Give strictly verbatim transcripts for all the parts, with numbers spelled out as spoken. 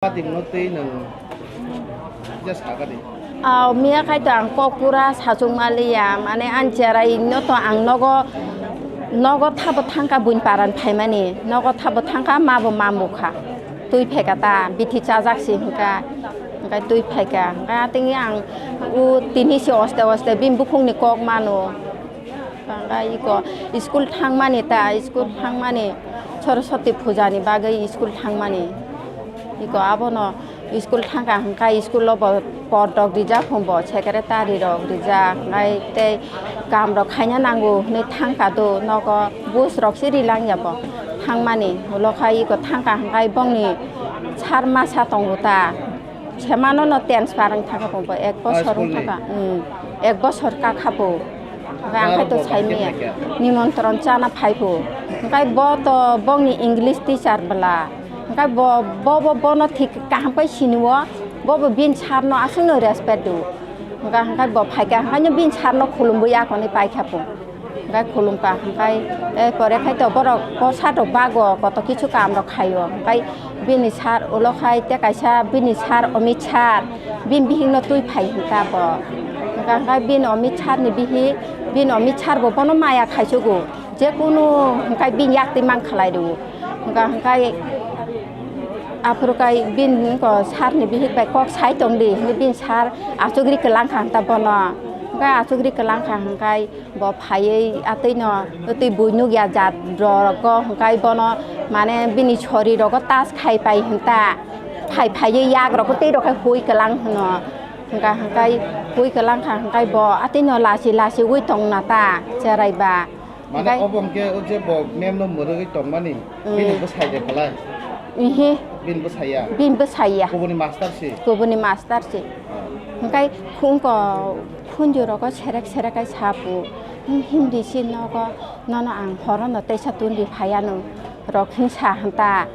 Pati no tei nwng kisa sakha di. Aw, miya khai to ang kok pura sachung maliya, mane ani cherai no to ang nogo, nogo thabo thangkha buini paran phaimani, nogo thabo thangkha ma bo mamukha, twi phaikha ta, bithi chajak si hwnkha, hwnkhe twi phaikha, hwnkhe atwngwi ang o tini se oste oste bini bukhukni kok mano. Hwnka iko school thangmani ta, school thangmani Saraswati puja ni bagwi school thangmani. Iko abono school thangkha hwnka school o bo por rok rijak phung bo secretary rok rijak hwnkai tei kam rok khaina nango hwnwi thangkha do nogo bus rok se rilangya bo thangmani ulo khai iko thangkha hwnkai bongni sar masa tongo ta. Semano no transfer wng thangkha bo, bo ek bosor wng thangkha, hmm, ek bosor kakha bo. Hwnkhe ang khai to sai maya, nimontron chana phai bo. Hwnkhe bo to bongni English teacher bwla. Hwnkhe bo, bo, bo, bono thik kaham pai sinio, bo, bo bini sir no aswk no respect do. Hwnkhe, hwnkhe bo phaikha, hwnkhe bini sir no khulumwi akonwi paikha bo. Hwnkhe khulumkha hwnkhe, eh, pore khai to borok posa rok bago koto kichu kam rok khaio. Hwnkhe bini sir ulo khai tei kaisa bini sir Amit sir bini bihik no twi phai hwnkha bo. Hwnkhe, hwnkhe bini Amit sir ni bihik, bini Amit sir bo bono maya khaichugo. Je kunu hwnkhe bini yak twi mang khlai rwo. Hwnkhe, hwnkhe aphuru khai bini ko sir ni bihik bai kok sai tong di hwnkhe bini sir achugri kwlang kha hwnkha bono. Hwnkhe achugri kwlang kha hwnkhe Bo phaiwi atwino twi bui nukya jat rok go hwnkhe bono mane bini sori rogo touch khai pai hwnta phai phaiwi yak rogo tei rok khe hui kwlang hwno hwnkha hwnkhe hui kwlang kha hwnkhe bo atwino lachi lachi wi tong na ta cherai ba. Mane hwnkhe obo hwnkhe o je bo mem no mwrwgwi tongmani, mm, bini bwsai de phalai? Ihi. Bini bwsai ya? Bini bwsai ya. Kubuni master se? Kubuni master se. Ah. Hwnkhe khungko khunju rogo serek serek kai sapu. Hindi si nogo nono ang horono teisa tundi phaiya nung rok hinsa hanta.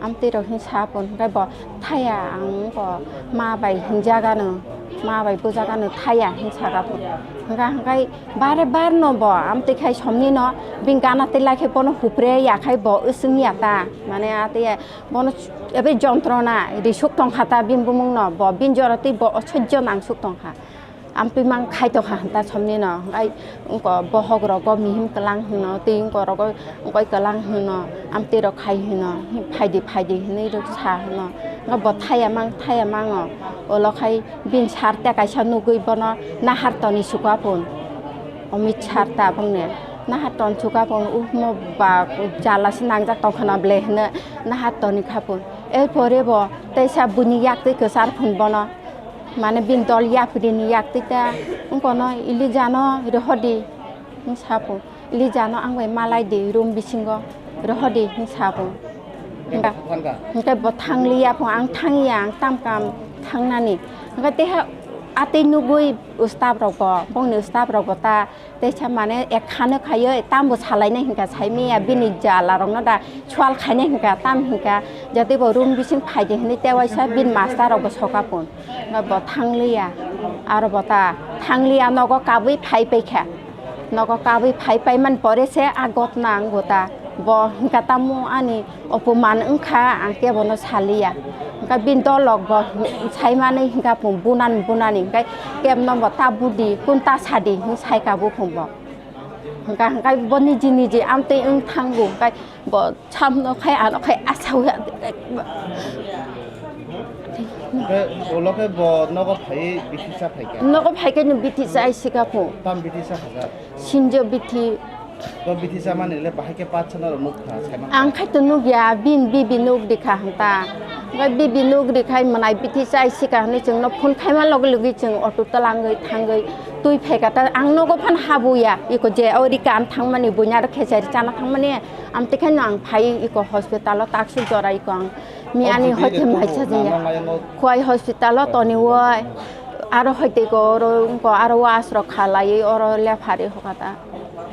Amtwi rok hinsa pun hwnkhe bo thaya ang bo ma bai hinjagano, ma bai bujagano thaya hinsa ga pun. Hwnkha hwnkhe bare bar no bo amtwi khai somni no bini gana tei lai khe bono hupre ya khai bo wswng ya ta. Mane atwi bono ebe jontrona risuk tongkha ta bini bumung no bo bini jora twi bo osojjo nangsuk tongkha. Amtwi mang khaitokha hwnta somni no, ai wngko bohok rogo mihim kwlang hwno, tei wngko rogo wngkoi kwlang hwno, amtwi rok khai hwno, phaidi phaidi hwnwi rwksa hwno. Wngkha bo thaya mang, thaya mango, ulo khai bini sir ta kaisa nugwi bono nahar toni suka pun, Amit sir ta bongni nahar ton suka pun, uhmo ba jala se nangjak tongkha na ble hwno nahar toni kha pun. Er pore bo teisa buini yak twi kwchar pun bono. Mane bini dol yapri ni yak twi ta wngkono Elijah no rohor di hwnwi sa pung. Elijah no ang bai malai di room bisingo rohor di hwnwi sa pung. Hwnkhe bo thang liya pung, ang thang ya, ang tam kam thang nani. Hwnkhe teha atwi nugwi staff rok bo, bongni staff rok bo ta Teisa mane ek khano khaio, tambo salainai hinka sai maya bini jala rokno da swal khainai hinka tam hinka jatwi bo room bising phaidi hinwi tewaisa bini master rok bo soka pun. Bo thangliya, aro bo ta thangliya nogo kabwi phai paikha. Nogo kabwi phai paimani pore se a gotna ang bo ta bo hinka tamo ani Opoman wngkha, ang kebono saliya. Hwnkhe bini dolok bo saimanwi hwnkha, bunani bunani hwnkhe kebno bo ta budi, kun ta sadi hwnwi saika buphung bo. Hwnkha hwnkhe bo niji niji amtwi wng thango, hwnkhe bo samno khai ano khai asaui. Hwnkhe ulo khe bo nogo phaiwi bithi cha phaikha? Nogo phaikhe no bithi chai sika phung. Tam bithi cha khaja? Sinjo bithi. To bithi chamani le bahai khe paat sana rok nuk kha, saimang kha. Ang khai to nuk ya, bin bibi nuk di kha hwnta. Hwnkhe bibi nuk di khai mwnai bithi chai sika hwnwi chwngno phone khaima logi logi chwng auto twlangwi thangwi twi phaikha ta. Ang nogo phano habu ya, iko je o rika ang thangmani buina aro khechari chana thangmani. Amtwi khaino ang phai iko hospital o taksuk jora iko ang. Miyani hoite mai chajakya. Khwai hospital o toniwoi. Aro hoite ko oro wngko aro was rok khalaiwi oro lephari hokata.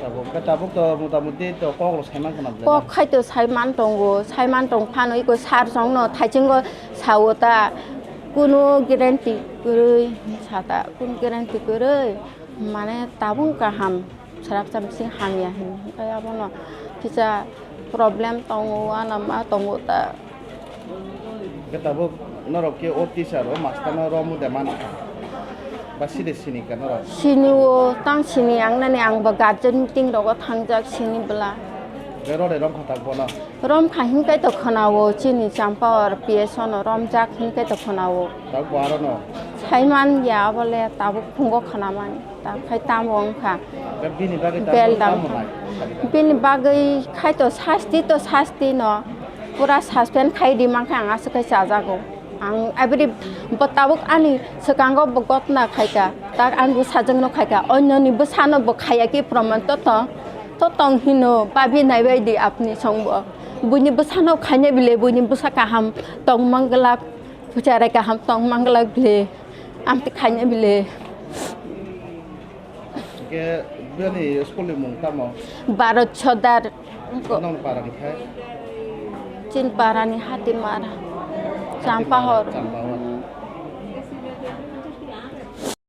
Tabuk, tabuk to mota moti to kok rok saiman khna bwle. Kok khai to saiman tongo, saiman tong phano iko sar songno thaichinggo sao ta. Kunu guarantee kwrwi sata, kunu guarantee kwrwi. Mane tabuk kaham. Swrapsa bising hamya hwn, hwnkhe abono kisa problem tongo, uanama tongo ta. Hwnkhe tabuk Norok khe o teacher, o master no rom de man kha. Ba side sini ka norok? Sini o, tang sini ang nani, ang ba guardian meeting rogo thangjak sini bwla. Be rode rom kha tak bono? Rom kha hinkai to khwna o, chini champa or P S O no rom jak hinkai to khwna o. Tak bo aro no? Sai man ya abole tabuk phungo khwna mani. Ta khai tamo wngkha. Bini bagwi ta Beldam. Tamo nai? Bini bagwi khai to sasti to sasti no. Pura suspend khai di mankha ang aswk khai chajago. Ang abri bo tabuk ani swkango bo gotna khaika. Tak ang bwsajwk no khaika. Onyo ni bwsano bo khaya ki proman to tong. To tong hino babi nai bai di apni songbo. Buini bwsano khaina bile buini bwsa kaham tong manglak. Pucharai kaham tong manglak bile. Amti khaina bile. Ke bini school ni mung tamo? Bharat Sodar. Nong para ni khai? Chin para ni Hatimara. Champahor. Champahor.